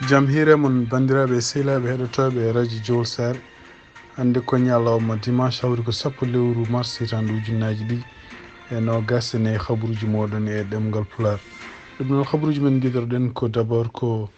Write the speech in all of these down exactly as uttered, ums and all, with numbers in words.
Jam hiire mon, banndiraaɓe e sehilaaɓe heɗotooɓe Radio Jowol Saare. Hannde ko ñalawma dimanche, hawri ko sappo lewru mars, hitaande ujunnaaji ɗiɗi e noogas. Ene habaruuji mooɗon e ɗemngal Pulaar. Ɗum noon, habaruuji men ngiɗorɗen ko d'abord ko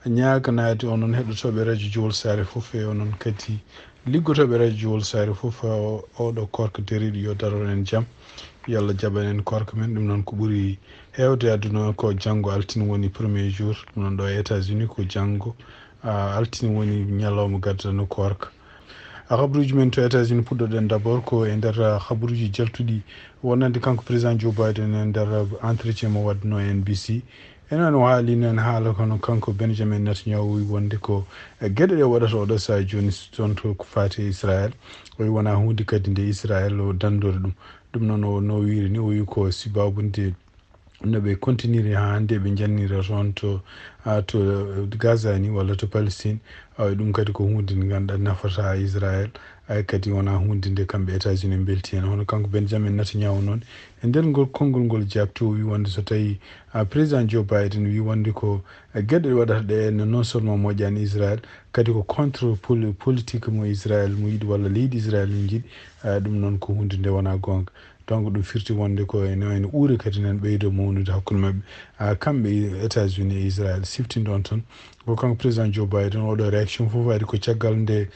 ñaaganaade onon heɗotooɓe Radio Jowol Saare fof, e onon kadi liggotooɓe Radio Jowol Saare fof, o-, oɗo koorka dariiɗo, yo daroɗen jam. Yo Allah jaɓan en koorka men. Ɗum noon, ko ɓuri heewde aduna o, ko janngo altine woni premier jour. Ɗum noon, ɗo e États-Unis ko janngo, ah, altine woni ñalawma gaddano koorka. Ah, habaruuji men to États-Unis, puɗɗoɗen d'abord ko e nder, ah, habaruuji jaltuɗi wonande kanko président Joe Biden e nder, ah, entretien mo waɗno e N B C. Enen o haali noon haala, kono kanko Benjamin Netanyahu o wi wonde ko, eh, geɗe ɗe waɗata oɗo sahaa jooni, toon to ko faati e Israel. O wi wonaa huunde kadi nde Israel o danndori ɗum. Ɗum noon o, no wiiri ni, o wi ko sibaabu nde no ɓe kontiniri haa hannde, ɓe njannira toon to, ah, to, eh, Gaza ni walla to Palestine. Awa ɗum kadi ko huunde nde ngannduɗaa nafata Israel. Ay kadi wonaa huunde nde kamɓe États-Unis mbelti heen. Hono kanko Benjamin Netanyahu noon, e nder ngol konngol ngol jaabti, o wi wonde so tawi, ah, président Joe Biden wi wonde ko, ah, geɗe ɗe waɗata ɗe ene non seulement moƴƴaani Israel, kadi ko contre poli-, politique mo Israel mo yiɗi walla leydi Israel no jiɗi. Ah, ɗum noon ko huunde nde wonaa goonga. Donc ɗum firti wonde ko ene, ene uure kadi nan ɓeydo mawnude hakkunde maɓɓe. Ah, kamɓe États-Unis e Israel. Siftinɗon toon ko kanko président Joe Biden, oɗo réaction fof ari ko caggal nde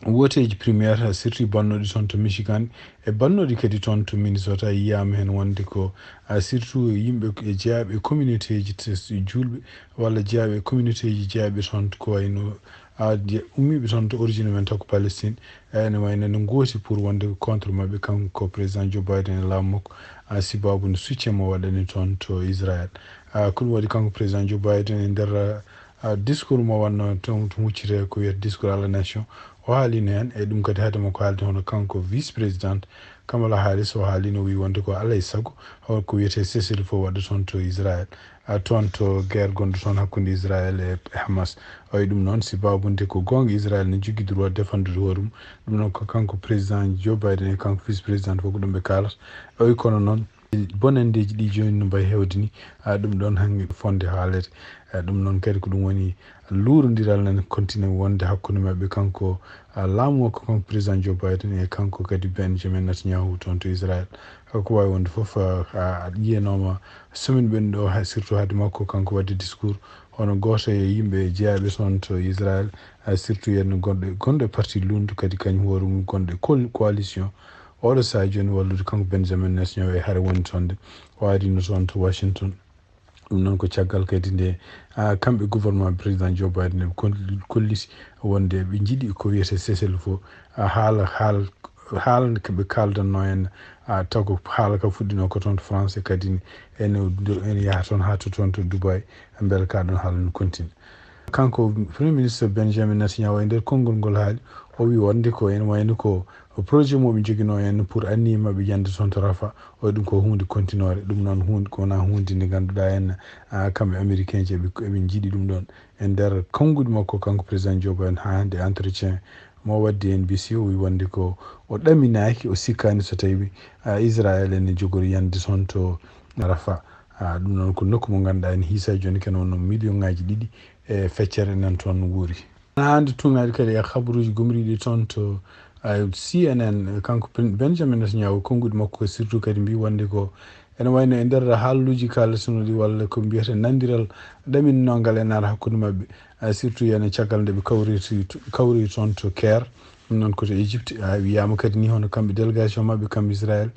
wooteeji primaire, surtout bannooɗi toon to Michigan, e bannooɗi kadi toon to Minnesota, yiyaama heen wonde ko, ah, surtout yimɓe e jeyaaɓe e communautéji te-, juulɓe walla jeyaaɓe e communautéji jeyaaɓe toon ko wayno, ah, je-, ummiiɓe toon to origine men taw ko Palestine, eh, ene wayno ne ngooti pour wonde contre maɓɓe kanko président Joe Biden e laamu makko, ah, sibaabu nde soutien mo waɗani toon to Israel. Ah, ko ɗum waɗi kanko président Joe Biden e nder, ah, discours mo waɗno to, to huccitee ko wiyata discours à la nation, o haalino heen, e ɗum kadi haade makko haalde hono kanko vice président Kamala Harris, o haalino, o wi wonde ko alaa e sago hol ko wiyetee cessez-le-feu waɗa toon to Israel, ah, toon to guerre gonɗo toon hakkunde Israel e Hamas. O wi ɗum noon, sibaabu nde ko goonga Israel ne jogii droit défendude hoore mum. Ɗum noon ko kanko président Joe Biden e kanko vice président fof ko ɗum ɓe kaalata. O wi kono noon, bonanndeeji ɗi jooni no mbayi heewde ni, ah, ɗum ɗoon hanki fotde haalede. Ah, ɗum noon kadi ko ɗum woni luurondiral nan continue wonde hakkunde maɓɓe, kanko, ah, laamu o ko kanko président Joe Biden e kanko kadi Benjamin Netanyahu toon to Israel. Ah, ko waawi wonde fof, ah, ah, yiyanooma semaine ɓennuɗo o, hay surtout haade makko kanko waɗde discours hono gooto e yimɓe jeyaaɓe toon to Israel, ah, surtout yen gonɗo, gonɗo e parti luulndu kadi kañum hoore mum gonɗo e col-, coalition. Oɗo sahaa jooni wallude kanko Benjamin Netanyahu e hare woni toon nde, o arino toon to Washington. Ɗum noon ko caggal kadi nde, ah, kamɓe gouvernement président Joe Biden ɓe kol-, kolliti wonde ɓe njiɗi ko wiyetee cessez-le-feu, ah, haala, haal-, haala nde ɓe kaaldanno en, ah, taw ko haala ka fuɗɗino ko toon to France, kadi ene, ene yaha toon haa to toon to Dubai, mbele ka ɗoon haala no continue. Kanko Premier Ministre Benjamin Netanyahu e nder konngol ngol haali, o wi wonde ko ene wayno ko projet mo ɓe njoginoo en pour anniye maɓɓe yande toon to Rafah, o wi ɗum ko huunde continue-re. Ɗum noon huunde, ko wonaa huunde nde ngannduɗaa en, ah, kamɓe Américain ji eɓe, eɓe njiɗi ɗum ɗoon. E nder konnguɗi makko kanko président Joe Biden haa hannde entretien mo waddi N B C, o wi wonde ko o ɗaminaaki, o sikkaani so tawi, ah, Israel ene jogori yande toon to Rafah. Ah, ɗum noon ko nokku mo ngannduɗaa en hiisa jooni kene wonno million ŋaaji ɗiɗi e feccere nan toon wuuri. Haa hannde tugnaade kadi e habaruuji gomriiɗi toon to, ah, C N N, kanko Ben-, Benjamin Netanyahu, konnguɗi makko surtout kadi mbi wonde ko ene wayno e nder haaluuji kaalatunoɗi walla ko mbiyata nandiral ɗaminnoongal ene ara hakkunde maɓɓe, ah, surtout ene caggal nde ɓe kawriti to, kawri toon to Caire, ɗum noon ko to Égypte. Ah, wiyaama kadi ni hono kamɓe délégation maɓɓe kam Israel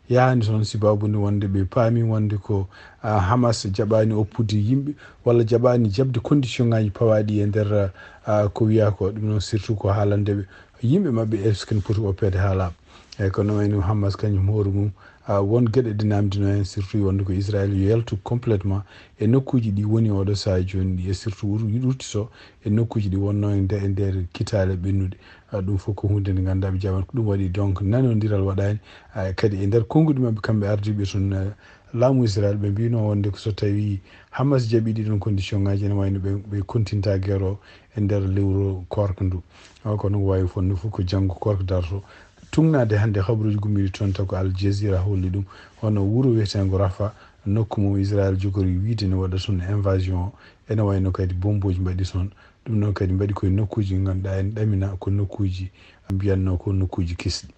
yahaani toon, sibaabu nde wonde ɓe paami wonde ko, ah, Hamas jaɓaani oppude yimɓe walla jaɓaani jaɓde condition ŋaaji pawaaɗi e nder, ah, ko wiyaa ko. Ɗum noon surtout ko haalande ɓe yimɓe maɓɓe est-ce que ne poti oppeede haa laaɓa. Eeyi, kono wayno Hamas kañum hoore mum, ah, won geɗe ɗe naamndino heen, surtout wonde ko Israel yo yaltu complètement e nokkuuji ɗi woni oɗo sahaa jooni ɗi, e surtout wur-, wurtiso e nokkuuji ɗi wonno e nde-, e nder kitaale ɓennuɗe. Ah, ɗum fof ko huunde nde ngannduɗaa ɓe jaɓan. Ko ɗum waɗi donc nanondiral waɗaani. Ah, kadi e nder konnguɗi maɓɓe kamɓe ardiiɓe toon, ah, laamu Israel, ɓe mbino wonde ko so tawi Hamas jaɓi ɗiɗon condition ŋaaji, ene wayno ɓe, ɓe continue-ta guerre o e nder lewru koorka ndu. Ah, kono ko waawi fof no fof ko janngo koorka darto. Tugnaade hannde habaruuji gomriiɗi toon taw ko Al Jazeera holli ɗum, hono wuro wiyeteengo Rafah, Nokku mo Israel jogori wiide ne waɗa toon invasion o, ene wayno kadi bombooji mbaɗi toon. Ɗum noon kadi mbaɗi koye nokkuuji ɗi ngannduɗaa ene ɗamina ko nokkuuji mbiyatnoo ko nokkuuji kisɗi.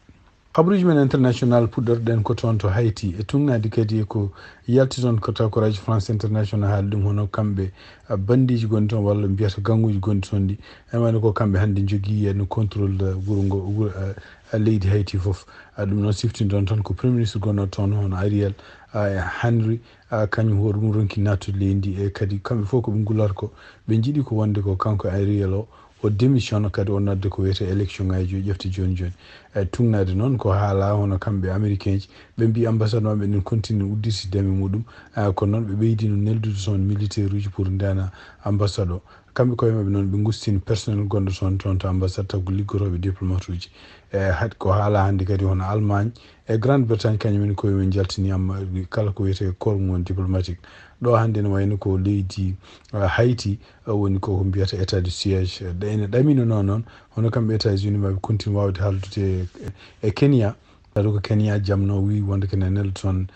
Habaruuji men international puɗɗorɗen ko toon to Hayti. E tuugnaade kadi e ko yalti toon ko taw ko Radio France International haali ɗum, hono kamɓe, a, bandiiji gonɗi toon walla mbiyata gaŋuuji gonɗi toon ɗi. Ene wayno ko kamɓe hannde njogii ene contrôle de wuro ngo, wuro, a, a, leydi Hayti fof. A, ɗum noon siftinɗon tan ko Premier Ministre gonɗo toon hono Ariel, a, Henry, a, kañum hoore mum ronki naattude leydi ndi. E kadi kamɓe fof ko ɓe ngullata ko, ɓe njiɗi ko wonde ko kanko Ariel o, o démission kadi o nodda ko wiyetee élection ngaji o ƴefta jooni jooni. E tuugnaade noon ko haalaa hono kamɓe Américain ji, ɓe mbii ambassade maɓɓe ene continue udditde dame muɗum, a, kono noon ɓe ɓeydino neldude toon militaire uji pour ndeena ambassade o. Kamɓe koye maɓɓe noon ɓe ngustini personnel gonɗo toon, toon to ambassade taw ko liggotooɓe diplomate uji. E had-, ko haalaa hannde kadi hono Allemagne e Grande Bretagne kañum en koye mum njaltini amma kala ko wiyetee corps mum diplomatique. Ɗo hannde ne wayno ko leydi, a, Hayti, a, woni ko, ko mbiyata état de siège. Ɗe-, ene ɗaminanoo noon, hono kamɓe États-Unis maɓe continue waawde haaldude e, e Kenya. Tawi ko Kenya jamno wi wonde kene nelda toon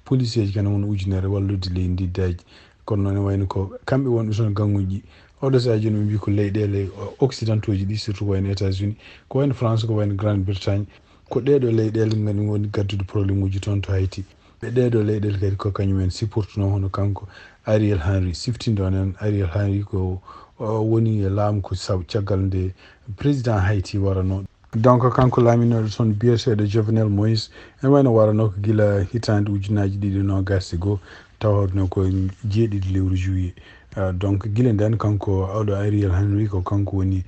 policier ji kene won ujunere wallude leydi ndi daji. Kono noon ne wayno ko kamɓe wonɓe toon gaŋuuji ɗi. Oɗo sahaa jooni ɓe mbii ko leyɗeele, o-, occidentaux ji ɗi, surtout ko wayno États-Unis, ko wayno France, ko wayno Grande Bretagne, ko ɗeeɗo leyɗeele ngani woni gaddude problème uji toon to Hayti. Ɓe ɗeeɗo leyɗeele kadi ko kañum en supportunoo hono kanko Ariel Henry. Siftinɗon en Ariel Henry ko, o, woni e laamu ko saw-, caggal nde président Hayti warano. Donc kanko laaminooɗo toon biyeteeɗo Jovenel Moïse, ene wayno warano ko gila hitaande ujunaaji ɗiɗi noogaas e goo, tawa hono ko jeeɗiɗi lewru juillet. Ah, donc gila nden kanko oɗo Ariel Henry ko kanko woni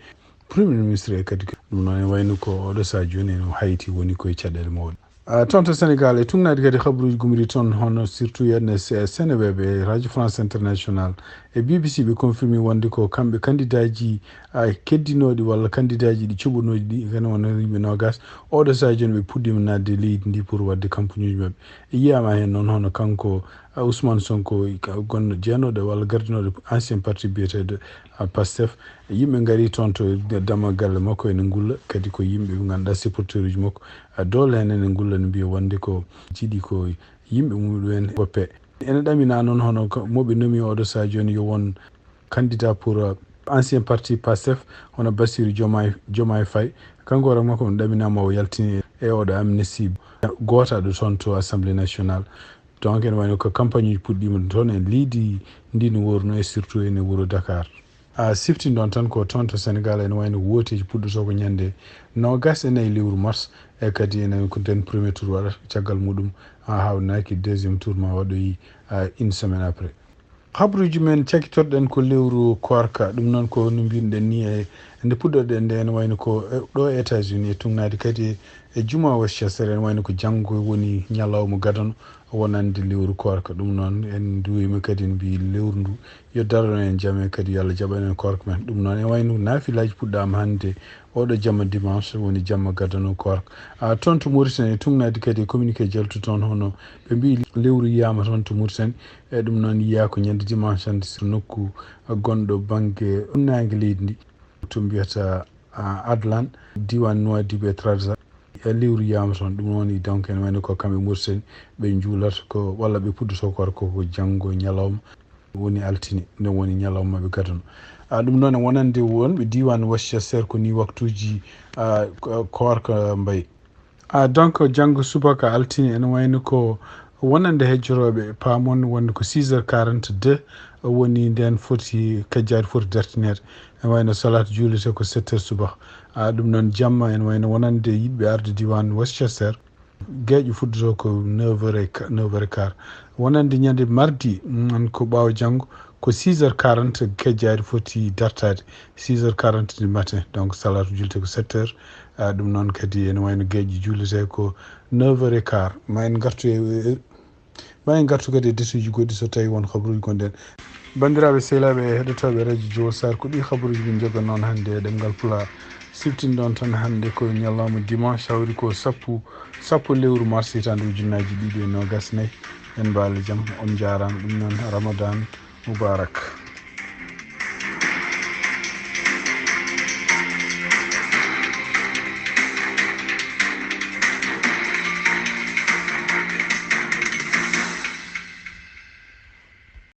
Premier Ministre e kadi ko ɗum noon ene wayno ko oɗo sahaa jooni ene Hayti woni koye caɗeele mawɗe. Ah, toon to Sénégal, e tuugnaade kadi habaruuji gumri toon, hono surtout ene Se-, Seneweb e Radio France International e B B C, ɓe confirmi wonde ko kamɓe kandidaaji, ah, keddinooɗi walla kandidaaji ɗi cuɓanooɗi ɗi, kene wonno yimɓe noogaas. Oɗo sahaa jooni ɓe puɗɗiima naatde leydi ndi pour waɗde campagne uji maɓɓe. E yiyaama heen noon hono kanko, ah, Ousmane Sonko, ka-, gonɗo jeenooɗo walla gardinooɗo ancien parti biyeteeɗo, ah, Pastef. Yimɓe ngari toon to d-, dammal galle makko ene ngulla, kadi ko yimɓe ɓe ngannduɗaa supporter uji makko. Ah, doole heen ene ngulla, ne mbiya wonde ko jiɗi ko yimɓe mum ɗum en woppe. Ene ɗamina noon hono ko mo ɓe nomi oɗo sahaa jooni yo won candidat pour, euh, ancien parti Pastef, hono Bassirou Diomaye, Diomaye Faye. Kanko hoore makko on ɗaminaama o yaltini e oɗo amnistie gootaɗo toon to Assemblée nationale. Donc ene wayno ko campagne uji puɗɗiima toon e leydi ndi no worno e surtout ene wuro Dakar. A sifti ɗon tan ko toon to Sénégal ene wayno wooteeji puɗɗotoo ko ñande noogas e nayi lewru mars, e kadi ene ko nden premier tour waɗata, caggal muɗum a hawnaaki deuxième tour ma waɗoyi, a, une semaine après. Habruuji men cakitorɗen ko lewru koorka, ɗum noon ko no mbinɗen ni e nde puɗɗorɗen nde ene wayno ko e, ɗo e États-Unis e tugnaade kadi e, e juma Westchester ene wayno ko janngo woni ñalawma gadano wonande lewru koorka. Ɗum noon en nduwima kadi en mbi lewru ndu yo darono en jam e kadi yo Allah jaɓan en koorka men. Ɗum noon ene wayno naafilaaji puɗɗaama hannde oɗo jamma dimanche woni jamma gadano koorka. A, toon to Mauritanie e tugnaade kadi e communiqué jaltu toon hono ɓe mbi lewru yiyama toon to Mauritanie. E ɗum noon yiya ko ñande dimanche hannde so nokku gonɗo bangge funnaange leydi ndi to mbiyata, a, Adlan, diwan Nouadhibou e Trarza. E lewru yiyama toon, ɗum woni donc ene wayno ko kamɓe Mauritanie ɓe njuulata ko, walla ɓe puɗɗoto koorka ko, ko janngo ñalawma woni altine, nde woni ñalawma maɓɓe gadano. A, ɗum noon e wonande wonɓe diwan Westchester ko ni waktuuji, a, ko-, koorka mbayi. A, donc janngo subaka altine ene wayno ko wonande hejjorooɓe paamon wonde ko six heures quarante-deux woni nden foti kajjaari foti dartineede. Ene wayno salaat juulete ko sept heures subaka. A, ɗum noon jamma ene wayno wonande yiɗɓe arde diwan Westchester. Geeƴo fuɗɗoto ko neuf heures et qua-, neuf heures et quart. Wonande ñande mardi, mm, ko ɓaawo janngo, ko six heures quarante kejjaari foti dartaade, six heures quarante du matin. Donc, salaatu julte ko sept heures. A, ɗum noon kadi ene wayno geeƴe juulete ko neuf heures et quart. Ma en ngartu e, e, ma en ngartu kadi e desuuji goɗɗi so tawi won habruuji gonɗen. Banndiraaɓe, sehilaaɓe e heɗotooɓe Radio Jowol Sar, ko ɗi habruuji min njogannoo hannde e ɗemngal Pulaar. Siftinɗon tan hannde ko ñalawma dimanche, hawri ko sappo, sappo lewru mars hitaande ujunnaaji ɗiɗi e noogas e nayi. En mbaali jam, on njaaraama. Ɗum noon, Ramadan Mubarak.